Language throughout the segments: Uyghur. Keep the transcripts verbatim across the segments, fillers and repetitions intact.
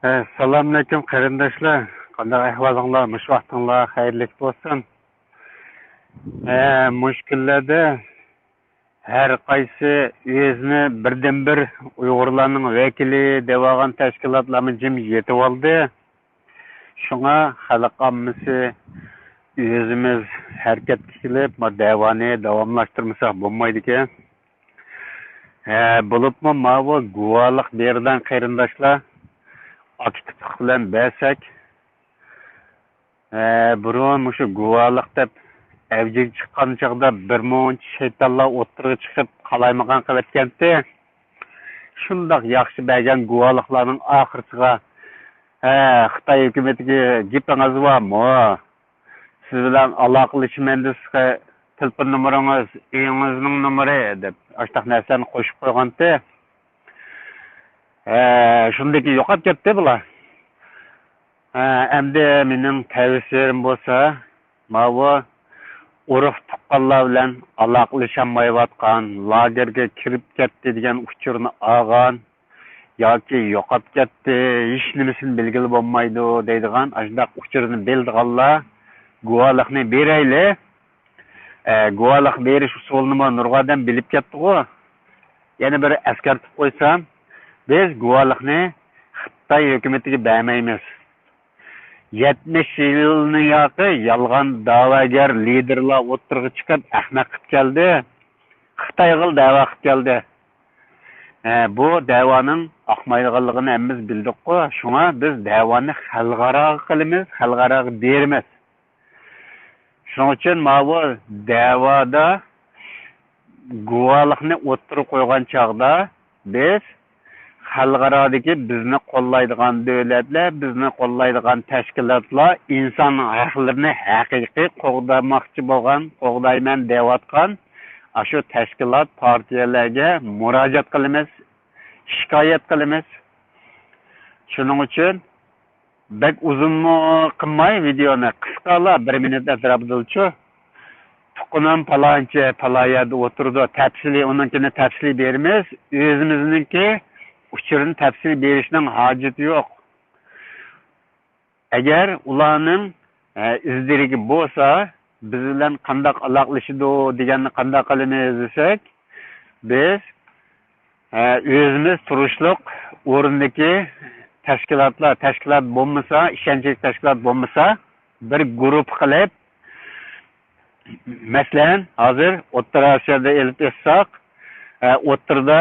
ئەسسالامۇئەلەيكۇم قېرىنداشلار، قانداق ئەھۋالىڭلار؟ مۇشۇ ۋاقتىڭلار خەيرلىك بولسۇن. ئە، مۇشۇ كۈنلەردە ھەر قايسى ئۆزىنى بىردىنبىر ئۇيغۇرلارنىڭ ۋەكىلى دەۋالغان تەشكىلاتلارمۇ جىم يېتىۋالدى. شۇڭا خەلق ئاممىسى ئۆزىمىز ھەرىكەتكە كېلىپ، ما دەۋانى داۋاملاشتۇرمىساق بولمايدىكەن. ھە، بولۇپمۇ ماۋۇ گۇۋاھلىق بېرىدىغان قېرىنداشلار ئاكتىپلىق بىلەن بەرسەك، ھە، بۇرۇن مۇشۇ گۇۋاھلىق دەپ ئەۋجىگە چىققان چاغدا بىر مۇنچە شەيتانلار ئوتتۇرىغا چىقىپ قالايمىقان قىلىۋەتكەنتى. شۇنداق ياخشى بەرگەن گۇۋاھلىقلارنىڭ ئاخىرسىغا، ھە، خىتاي ھۆكۈمىتىگە گېپىڭىز بارمۇ؟ سىز بىلەن ئالاقىلىشىمەن دېسە، تېلېفون نومۇرىڭىز، ئۆيىڭىزنىڭ نومۇرى دەپ ئاشۇنداق نەرسىلەرنى قوشۇپ قويغانتى. ھە، شۇندىن كېيىن يوقاپ كەتتى بۇلار. ھە، ئەمدى مېنىڭ تەۋسىيەم بولسا، ماۋۇ ئۇرۇق تۇغقانلار بىلەن ئالاقىلىشالمايۋاتقان، لاگېرغا كىرىپ كەتتى دېگەن ئۇچۇرنى ئالغان، ياكى يوقاپ كەتتى، ھېچنېمىسىنى بىلگىلى بولمايدۇ دەيدىغان ئاشۇنداق ئۇچۇرنى بىلىدىغانلار گۇۋاھلىقنى بېرەيلى. ئە، گۇۋاھلىق بېرىش ئۇسۇلىنىمۇ نۇرغۇن ئادەم بىلىپ كەتتىغۇ. يەنە بىر ئەسكەرتىپ قويسام، بىز گۇۋاھلىقنى خىتاي ھۆكۈمىتىگە بەرمەيمىز. يەتمىش يىلنى ياقى يالغان دەۋاگەر لىدېرلار ئوتتۇرىغا چىقىپ ئەخمەق قىلىپ كەلدى. خىتايغىلا دەۋا قىلىپ كەلدى. ھە، بۇ دەۋانىڭ ئاقمايدىغانلىقىنى ھەممىمىز بىلدۇققۇ. شۇڭا بىز دەۋانى خەلقئاراغا قىلىمىز، خەلقئاراغا بېرىمىز. شۇنىڭ ئۈچۈن ماۋۇ دەۋادا گۇۋاھلىقنى ئوتتۇرىغا قويغان چاغدا بىز خەلقئارادىكى بىزنى قوللايدىغان دۆلەتلەر، بىزنى قوللايدىغان تەشكىلاتلار، ئىنسان ھەقلىرىنى ھەقىقىي قوغدىماقچى بولغان، قوغدايمەن دەۋاتقان ئاشۇ تەشكىلات، پارتىيەلەرگە مۇراجىئەت قىلىمىز، شىكايەت قىلىمىز. شۇنىڭ ئۈچۈن بەك ئۇزۇنمۇ قىلماي ۋىدېئونى، قىسقىلا بىر مىنۇت ئەتراپىدىلىچۇ. تۇغقىنىم پالانچى، پالان يەردە ئولتۇرىدۇ، تەپسىلىي، ئۇنىڭكىنى تەپسىلىي بېرىمىز. ئۆزىمىزنىڭكى ئۇچۇرىنى تەپسىلىي بېرىشنىڭ ھاجىتى يوق. ئەگەر ئۇلارنىڭ، ئە، ئىز دېرىكى بولسا، بىز بىلەن قانداق ئالاقىلىشىدۇ دېگەننى قانداق قىلىمىز دېسەك، بىز، ئە، ئۆزىمىز تۇرۇشلۇق ئورۇندىكى تەشكىلاتلار، تەشكىلات بولمىسا، ئىشەنچلىك تەشكىلات بولمىسا، بىر گۇرۇپپا قىلىپ، مەسىلەن، ھازىر ئوتتۇرا ئاسىيادا ئېلىپ ئېيتساق، ئە، ئوتتۇرىدا،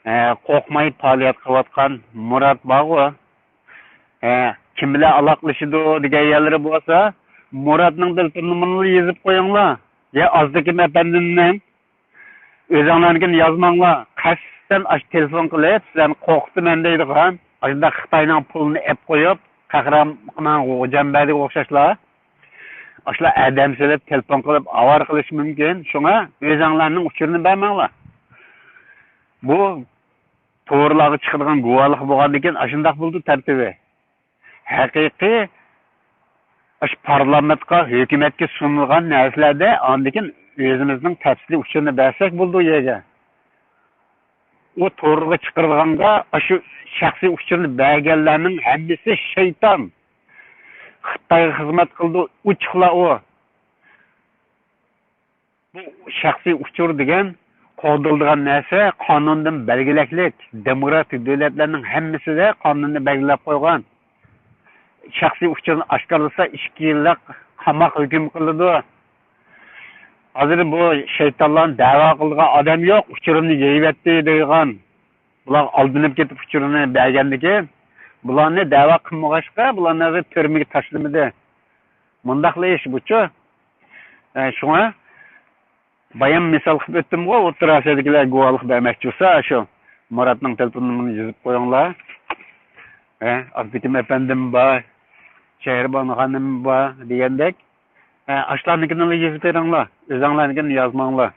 ئە، قورقماي پائالىيەت قىلىۋاتقان مۇرات بارغۇ. ھە، كىم بىلەن ئالاقىلىشىدۇ دېگەن يەرلىرى بولسا، مۇراتنىڭ تېلېفون نومۇرىنى يېزىپ قويۇڭلار. يا ئازدىكىم ئەپەندىمنىڭ، ئۆزۈڭلارنىڭكىنى يازماڭلار. قەستەن ئاشۇ تېلېفون قىلىپ، سىلەرنى قورقۇتىمەن دەيدىغان، ئاشۇنداق خىتاينىڭ پۇلىنى ئەپ قويۇپ، قەھرىمان غوجامبەردىگە ئوخشاشلا، ئاشۇلار ئادەم سېلىپ، تېلېفون قىلىپ، ئاۋارە قىلىشى مۇمكىن. شۇڭا ئۆزۈڭلارنىڭ ئۇچۇرىنى بەرمەڭلار. بۇ تورلارغا چىقىدىغان گۇۋاھلىق بولغاندىكىن ئاشۇنداق بولىدۇ تەرتىپى. ھەقىقىي ئاشۇ پارلامېنتقا، ھۆكۈمەتكە سۇنۇلغان نەرسىلەردە ئاندىكىن ئۆزىمىزنىڭ تەپسىلىي ئۇچۇرىنى بەرسەك بولىدۇ يەرگە. ئۇ تورغا چىقىرىدىغانغا ئاشۇ شەخسىي ئۇچۇرنى بەرگەنلەرنىڭ ھەممىسى شەيتان. خىتايغا خىزمەت قىلىدۇ، ئوچۇقلا ئۇ. بۇ شەخسىي ئۇچۇر دېگەن قوغدىلىدىغان نەرسە قانۇندىن بەلگىلەكلىك. دېموكراتىك دۆلەتلەرنىڭ ھەممىسىدە قانۇندا بەلگىلەپ قويغان. شەخسىي ئۇچۇرنى ئاشكارىلىسا ئىككى يىللىق قاماق ھۆكۈم قىلىدۇ. ھازىر بۇ شەيتانلارنى دەۋا قىلىدىغان ئادەم يوق، ئۇچۇرۇمنى يېيىۋەتتى دەيدىغان. بۇلار ئالدىنىپ كېتىپ ئۇچۇرىنى بەرگەندىكىن، بۇلارنى دەۋا قىلمىغاچقا، بۇلارنى ھازىر تۈرمىگە تاشلىمىدى. مۇنداقلا ئىش بۇچۇ. ئە، شۇڭا بايام مىسال قىلىپ ئۆتتۈمغۇ، ئوتتۇرا ئاسىيادىكىلەر گۇۋاھلىق بەرمەكچى بولسا، شۇ مۇراتنىڭ تېلېفون نومۇرىنى يېزىپ قويۇڭلار. ئە، ئابدۇكىم ئەپەندىم بار، شەھرىبانۇ خانىم بار دېگەندەك. ئە، ئاشۇلارنىڭكىنىلا يېزىپ بېرىڭلار، ئۆزۈڭلارنىڭكىنى يازماڭلار.